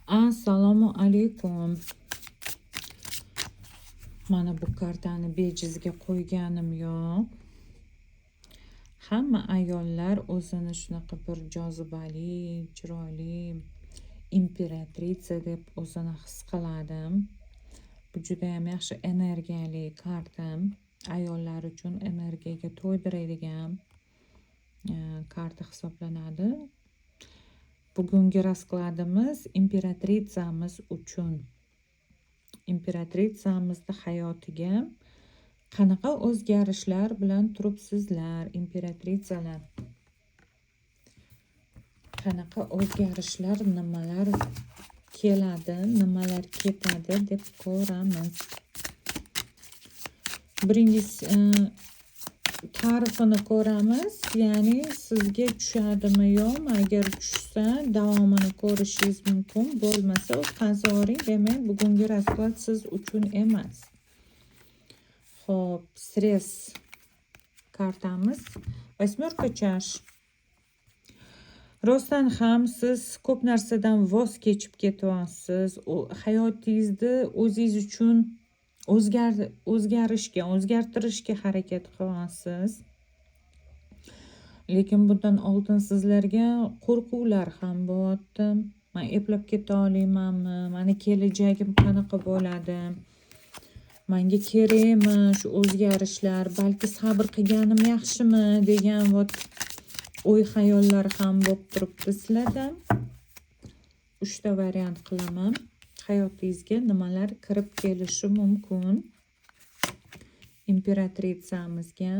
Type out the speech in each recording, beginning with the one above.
Assalomu alaykum. Mana bu kartani bejizga qo'yganim yo'q. Hamma ayollar o'zini shunaqa bir jozibali, chiroyli императрица deb o'zini his qiladi. Bu judayam yaxshi energiyali karta. Ayollar uchun energiyaga to'ydiradigan karta hisoblanadi. Bugungi raskladimiz императрица miz uchun. Императрица mizni hayotiga qanaqa o'zgarishlar bilan turibsizlar, императрица lar? Qanaqa o'zgarishlar, nimalar keladi, nimalar ketadi deb ko'ramiz. Birinchisi ta'rifini ko'ramiz, ya'ni sizga tushadimi, yo'qmi? Agar tushsa, davomini ko'rishingiz mumkin. Bo'lmasa, o'tkazib, demak, bugungi rasklad siz uchun emas. Xo'p, срез kartamiz. Восьмерка чаш. Rostdan ham siz ko'p narsadan voz kechib ketyapsiz. U hayotingizni o'zingiz uchun o'zgarishga, o'zgartirishga harakat qilyapsiz. Lekin bundan oldin sizlarga qo'rquvlar ham bo'lyapti. Man eplab keta olmaymanmi? Mani kelajagim qanaqa bo'ladi? Manga kerakmi shu o'zgarishlar? Balki sabr qilganim yaxshimi degan вот o'y xayollar ham bo'lib turibdi sizlarda. Uchta variant qilaman. Hayotingizga nimalar kirib kelishi mumkin? Императрица mizga.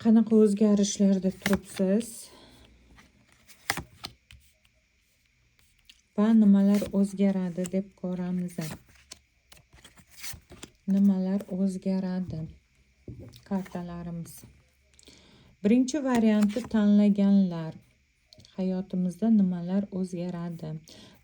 Qanaqa o'zgarishlarda turibsiz? Va nimalar o'zgaradi deb ko'ramiz. Nimalar o'zgaradi? Kartalarimiz. Birinchi variantni tanlaganlar. Hayotimizda nimalar o'zgaradi?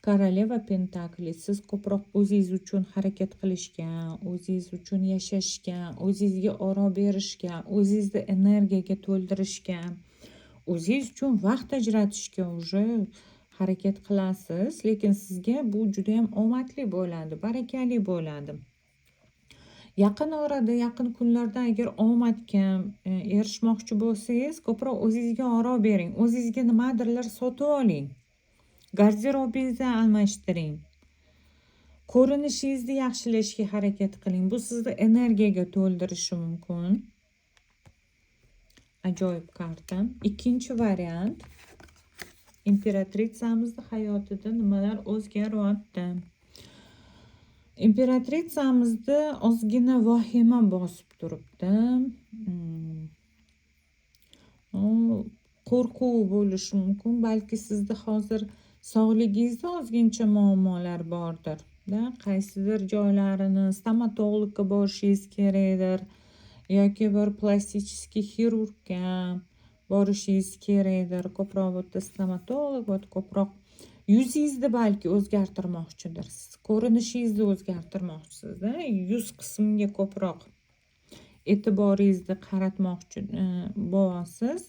Королева Пентаклей. Siz ko'proq o'zingiz uchun harakat qilishga, o'zingiz uchun yashashga, o'zingizga oro berishga, o'zingizni energiyaga to'ldirishga, o'zingiz uchun vaqt ajratishga уже harakat qilasiz, lekin sizga bu judayam omadli bo'ladi, barakali bo'ladi. Yaqin orada, yaqin kunlarda agar omadga erishmoqchi bo'lsangiz, ko'proq o'zingizga oro bering. O'zingizga nimadirlar sotib oling. Garderobingizni almashtiring. Ko'rinishingizni yaxshilashga harakat qiling. Bu sizni energiyaga to'ldirishi mumkin. Ajoyib karta. Ikkinchi variant. Императрица mizni hayotida nimalar o'zgaryapti? Императрица mizni ozgina vahima bosib turibdi. Qo'rquv bo'lishi mumkin. Balki sizda hozir sog'lig'ingizda ozgincha muammolar bordir, da? Qaysidir joylarini stomatologga borishingiz kerakdir yoki bir plastik xirurgga borishingiz kerakdir. Ko'proq bu yerda stomatolog, вот ko'proq yuzingizni balki o'zgartirmoqchidirsiz. Ko'rinishingizni o'zgartirmoqchisiz-da. Yuz qismiga ko'proq e'tiboringizni qaratmoqchi bo'lyapsiz.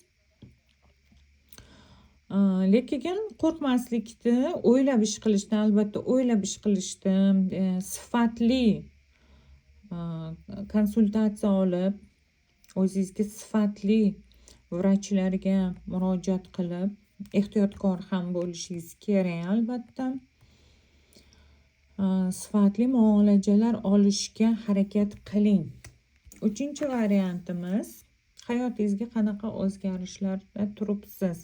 Lekin qo'rqmaslikni, o'ylab ish qilishni, albatta o'ylab ish qilishni, sifatli konsultatsiya olib, o'zingizga sifatli vrachlarga murojaat qilib, ehtiyotkor ham bo'lishingiz kerak albatta. Sifatli muolajalar olishga harakat qiling. Uchinchi variantimiz hayotingizga qanaqa o'zgarishlarda turibsiz?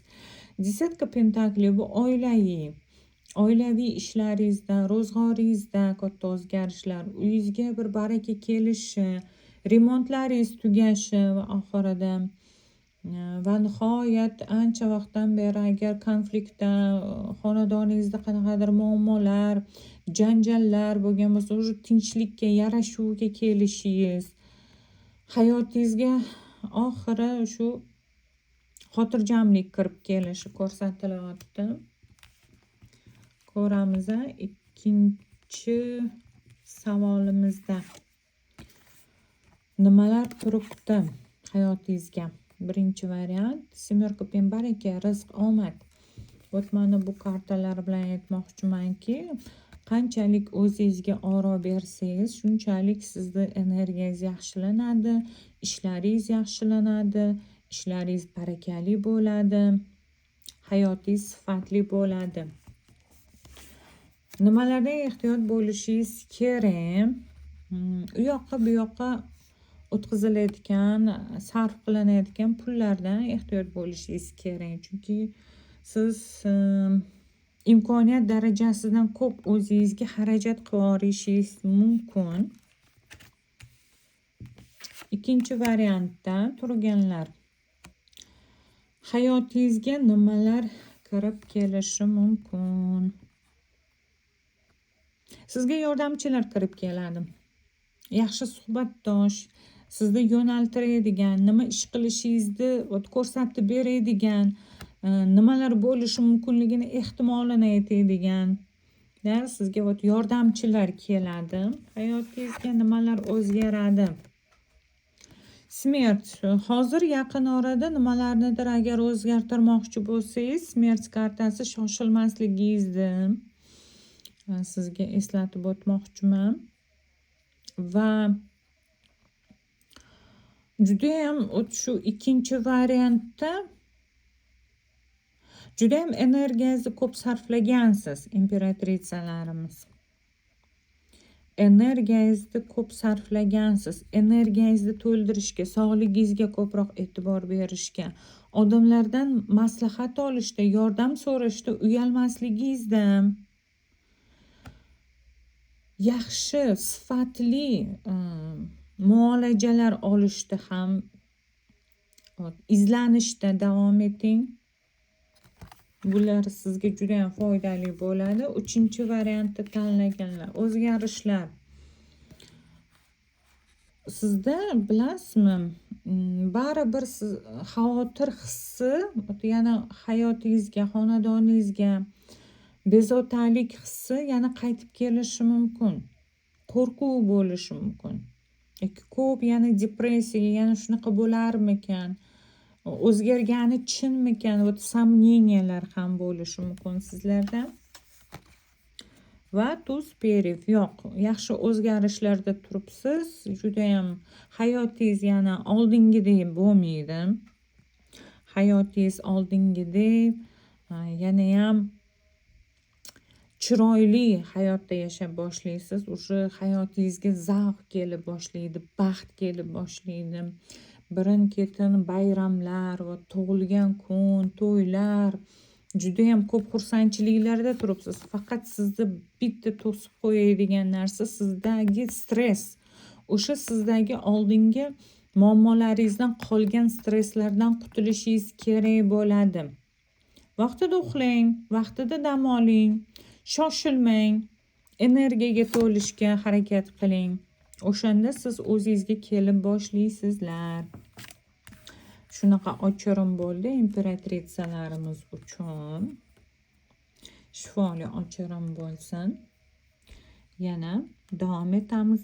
Десятка Пентаклей bu oilaviy. Oilaviy ishlaringizda, ro'zg'oringizda katta o'zgarishlar, uyingizga bir baraka kelishi, remontlaringiz tugashi va oxirida va nihoyat ancha vaqtdan beri agar konfliktda, xonadoningizda qanaqadir muammolar, janjallar bo'lgan bo'lsa, уже tinchlikka, yarashuvga kelishingiz, hayotingizga oxiri shu xotirjamlik kirib kelishi ko'rsatilyapti. Ko'ramiz ikkinchi savolimizda nimalar turibdi hayotingizga? Birinchi variant семерка пен baraka, rizq, omad. Вот mana bu kartalar bilan aytmoqchimanki, qanchalik o'zingizga oro bersangiz, shunchalik sizni energiyangiz yaxshilanadi, ishlaringiz yaxshilanadi, ishlaringiz barakali bo'ladi, hayotingiz sifatli bo'ladi. Nimalardan ehtiyot bo'lishingiz kerak? U yoqqa, bu yoqqa o'tkazilayotgan, sarf qilinayotgan pullardan ehtiyot bo'lishingiz kerak. Chunki siz imkoniyat darajasidan ko'p o'zingizga xarajat qilib yuborishingiz mumkin. Ikkinchi variantda turganlar, hayotingizga nimalar kirib kelishi mumkin? Sizga yordamchilar kirib keladi. Yaxshi suhbatdosh, sizni yo'naltiradigan, nima ish qilishingizni ko'rsatib beradigan, nimalar bo'lishi mumkinligini ehtimolini aytadigan, da, sizga вот yordamchilar keladi. Hayotingizga nimalar o'zgaradi? Смерть. Hozir yaqin orada nimalarnidir agar o'zgartirmoqchi bo'lsangiz, Смерть kartasi shoshilmasligingizni sizga eslatib o'tmoqchiman. Va judayam shu ikkinchi variantda judayam energiyangizni ko'p sarflagansiz, императрица larimiz. Energiyangizni ko'p sarflagansiz. Energiyangizni to'ldirishga, sog'lig'ingizga ko'proq e'tibor berishga, odamlardan maslahat olishda, yordam so'rashda uyalmasligingizda, yaxshi, sifatli muolajalar olishda ham izlanishda davom eting. Bular sizga judayam foydali bo'ladi. Uchinchi variantni tanlaganlar, o'zgarishlar. Sizda, bilasizmi, baribir siz xavotir hissi yana hayotingizga, xonadoningizga bezovtalik hissi yana qaytib kelishi mumkin. Qo'rquv bo'lishi mumkin. Yoki ko'p yana depressiyaga, yana shunaqa bo'larmikan? O'zgargani chinmikan? Вот сомнения lar ham bo'lishi mumkin sizlarda. Va туз перьев. Yo'q, yaxshi o'zgarishlarda turibsiz. Judayam hayotingiz yana oldingidek bo'lmaydi. Hayotingiz oldingidek yanayam chiroyli hayotda yashab boshlaysiz. Уже hayotingizga zavq kelib boshlaydi, baxt kelib boshlaydi. Birin-ketin bayramlar va tug'ilgan kun, to'ylar, judayam ko'p xursandchiliklarda turibsiz. Faqat sizni bitta to'sib qo'yadigan narsa sizdagi stress. O'sha sizdagi oldingi muammolaringizdan qolgan stresslardan qutulishingiz kerak bo'ladi. Vaqtida uxlang, vaqtida dam oling, shoshilmang, energiyaga to'lishga harakat qiling. O'shanda siz o'zingizga kelib boshlaysizlar. Shunaqa ochirim bo'ldi императрица larimiz uchun. Shifoli ochirim bo'lsin. Yana davom etamiz.